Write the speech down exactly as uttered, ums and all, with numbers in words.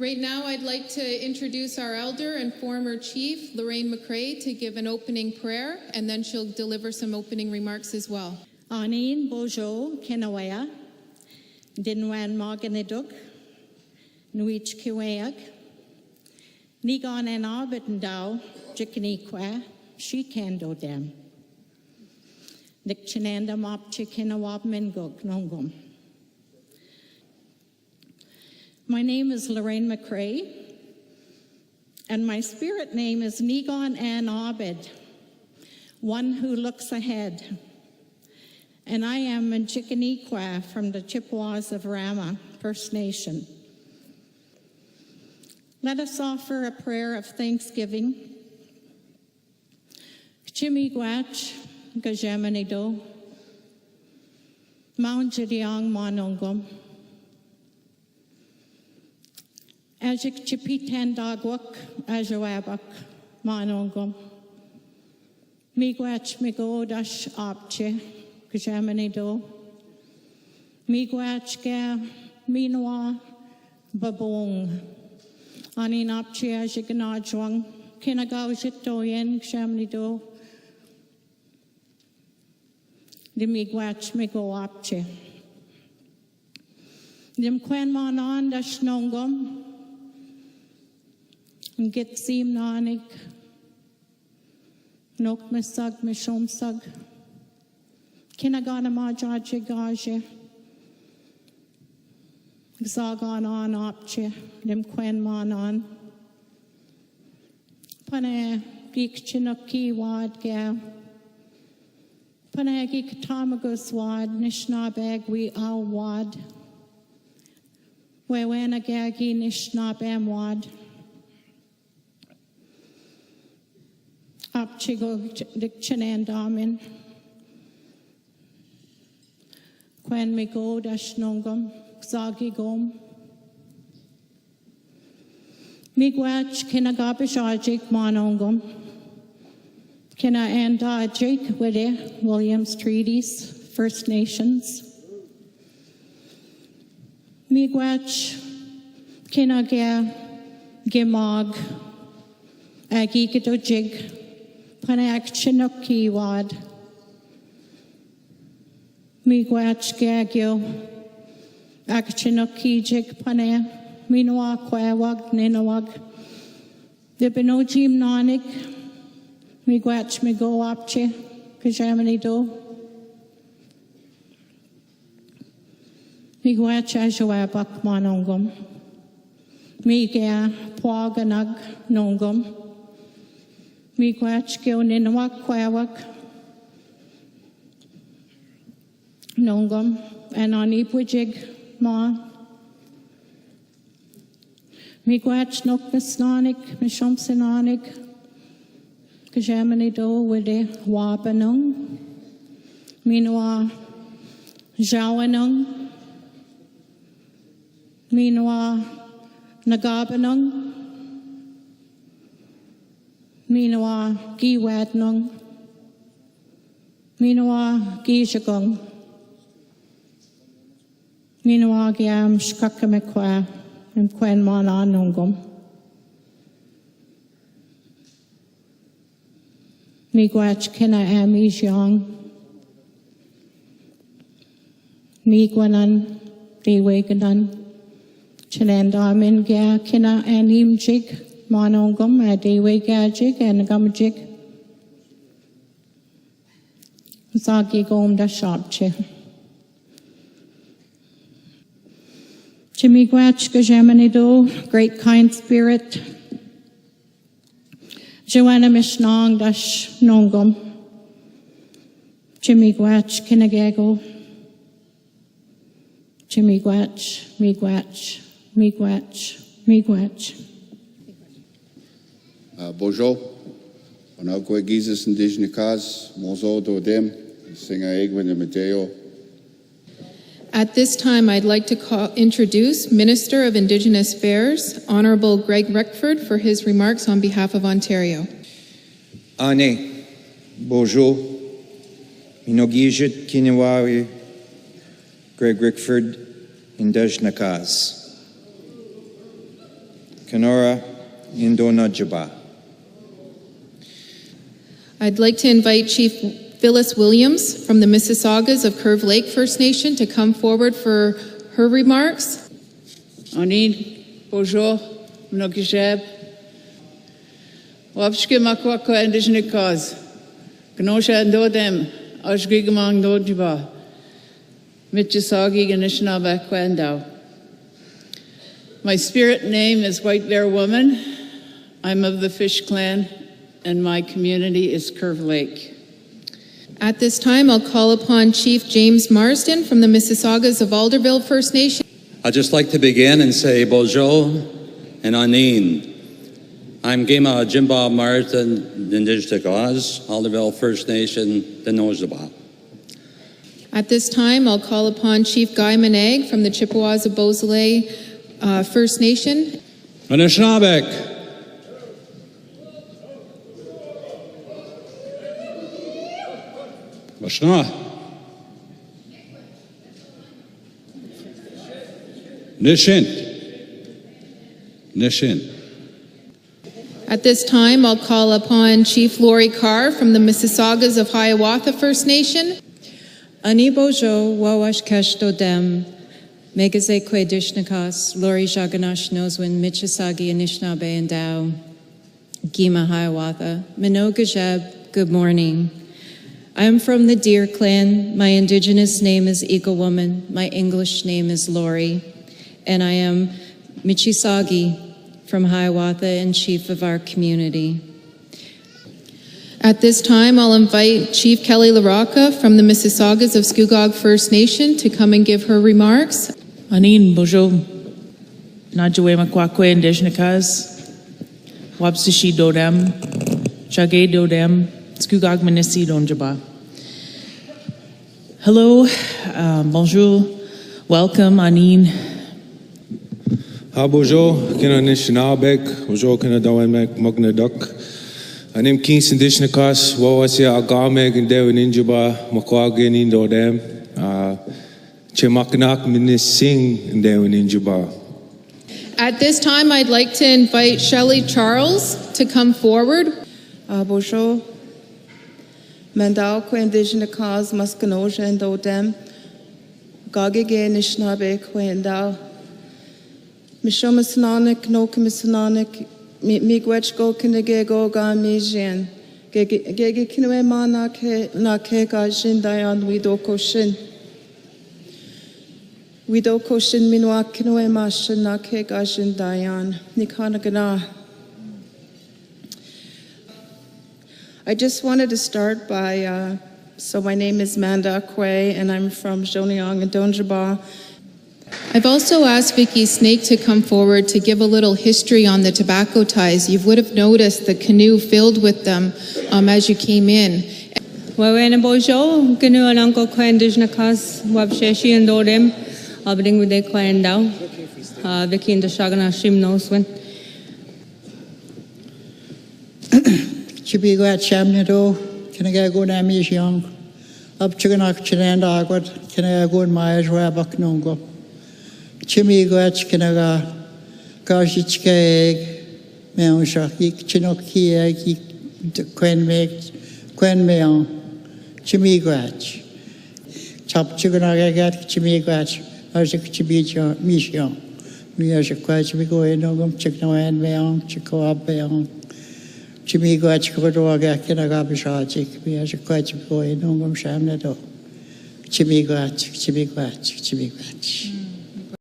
Right now, I'd like to introduce our elder and former chief, Lorraine McRae, to give an opening prayer, and then she'll deliver some opening remarks as well. Anin bojo kenawaya, dinwan maganiduk, nwich kiwayak, nigon and abit ndau, jiknikwa, she kendo dem. Dikchinanda map chikinawab mengok nongum. My name is Lorraine McRae, and my spirit name is Nigon Ann Abed, one who looks ahead. And I am Manjikaniqua from the Chippewas of Rama First Nation. Let us offer a prayer of thanksgiving. Chimigwach, Gajemanido, Mount Jidiang Manongum. Ajik chipitan dagwak, ajawabak, Manongum. Migwach migodash apche, Gajemanido. Migwach ga minwa babong. Anin apche ajik najwang, kinagaw jito yen, Gajemanido. Dimigwach migo apche. Dim kwen manan dash nongum. Git sim nanik. Nok mesag mishom sag. Kinagana ma jaje gaje. Zagan an apche. Dim kwen manan. Pane gik chinaki wad ga. Panagi Katamagus wad, Nishna Bagwi Au wad. Wewena Gagi Nishna Bam wad. Apchigo Dikchanan Damin. Kwen Migo Dash Nongum, Zagi Gom. Migwach Kinagabishajik Manongum. Kina and Jake Wede, Williams Treaties, First Nations. Migwach Kinaga Gimag Agi Gidojig Panak Chinoki Wad. Migwach Gagyo Akchinoki Jig Pane Minwa Kwawag Ninawag. Dibino Jim Nanik, Migwach Migo Apche, Kajamani Do, Migwach Ashawabak Manongum, Miga Pwaganag Nongum, Migwach Gil Ninawak Kwawak Nongum, and Ani Pwijig Ma. Migwach Nok Misnanik, Mishom Sinanik, Kajamani Do Wede Wabanung, Minwa Jawanung, Minwa Nagabanung, Minwa Giwadnung, Minwa Gijagong. Minwa Giam Shkakamekwa, and Kwen Mana Nongum. Migwach Kena Ami Jiang. Migwanan, Deweganan. Chananda Min Ga Kena Anim Jig, Manongum, a Dewe Ga Jig, and Gum Jig. Zagi Gom da Shapche. Chimigwach Gajamani Do, Great Kind Spirit. Joanna Mishnong Dash Nongum. Chimigwach Kinagago. Chimigwach, Migwach, Migwach, Migwach. Uh, bonjour. On a kwe gizis ndijni kaz, mozo do dem, singa egwene medeo. At this time, I'd like to call, introduce Minister of Indigenous Affairs, Honorable Greg Rickford, for his remarks on behalf of Ontario. Ane, bonjour. Minogijit Kiniwawi, Greg Rickford, Indajnakaz. Kenora Indonajaba. I'd like to invite Chief Phyllis Williams from the Mississaugas of Curve Lake First Nation to come forward for her remarks. Anin, bonjour, mnogi jeb. Wapshke makwa kwa Indigenous cause. Gnosha ndo dem, ashgi gmang do jiba. Michasagi Anishinaabe Kwendau. My spirit name is White Bear Woman. I'm of the Fish Clan, and my community is Curve Lake. At this time, I'll call upon Chief James Marsden from the Mississaugas of Alderville First Nation. I'd just like to begin and say bonjour and anin. I'm Gema Jimba Marsden, Indigenous Oz, Alderville First Nation, the Nojaba. At this time, I'll call upon Chief Guy Manag from the Chippewas of Beausoleil, uh, First Nation. Anishinaabe. Bashna. Nishin. Nishin. At this time, I'll call upon Chief Lori Carr from the Mississaugas of Hiawatha First Nation. Ani bojo, wawash kesh do dem, megazekwe dishnakas, Lori Jaganash Noswin, Michasagi Anishinaabe Endau, Gima Hiawatha, Minoga Jeb, good morning. I am from the Deer Clan. My indigenous name is Eagle Woman. My English name is Lori. And I am Michisagi from Hiawatha and chief of our community. At this time, I'll invite Chief Kelly LaRocca from the Mississaugas of Scugog First Nation to come and give her remarks. Anin bojo, na juwe makwakwe Indigenous cause, wapsishi dodem, chage dodem, Scugog Minisi Donjaba. Hello, uh, bonjour, welcome, anin. Ha bojo, kina Anishinaabe, bojo, kina Dawen Mek Moknedok. Anim Kings Indigenous cause, wawasia agame, gindewe ninjuba, makwage nindo dem, uh, chemaknak minising, gindewe ninjuba. At this time, I'd like to invite Shelley Charles to come forward. Uh, bojo, Mandau kwe Indigenous cause, maskanoja ndo dem. Gage ge Anishinaabe kwe ndau. Misho masananik, no ke masananik, mi, mi gwech go kinege go ga mi jin. Gege, gege kinwe ma na ke, na ke ga jin dayan wi do ko shin. Wi do ko shin minwa kinwe ma shin na ke ga jin dayan. Nikana gana. I just wanted to start by, uh, so my name is Manda Kwe, and I'm from Zhoniang and Donjaba. I've also asked Vicky Snake to come forward to give a little history on the tobacco ties. You would have noticed the canoe filled with them, um, as you came in. Wawene bojo, kinu ananko kwe Indigenous cause, wabsheshi and dodem, abding with a kwe and down. Uh, Vicky in the Shagana Shim knows when. Chibi gwet shamne do, kinaga gun amishiong. Up chicken ak chinenda agot, kinaga gun mayas wabak nungo. Chimi gwet kinaga, kashi chike, meon shak, ik chinok ki, ik kwen me, kwen meon. Chimi gwet. Chap chigna ga gat chimi gwach, aje chimi cho, mi cho. Mi aje kwa chimi go e no gum chik no en me on, chiko ab me on. Chimi gwach ko do ga kina ga bisha chik, mi aje kwa chimi go e no gum sham ne do. Chimi gwach, chimi gwach, chimi gwach.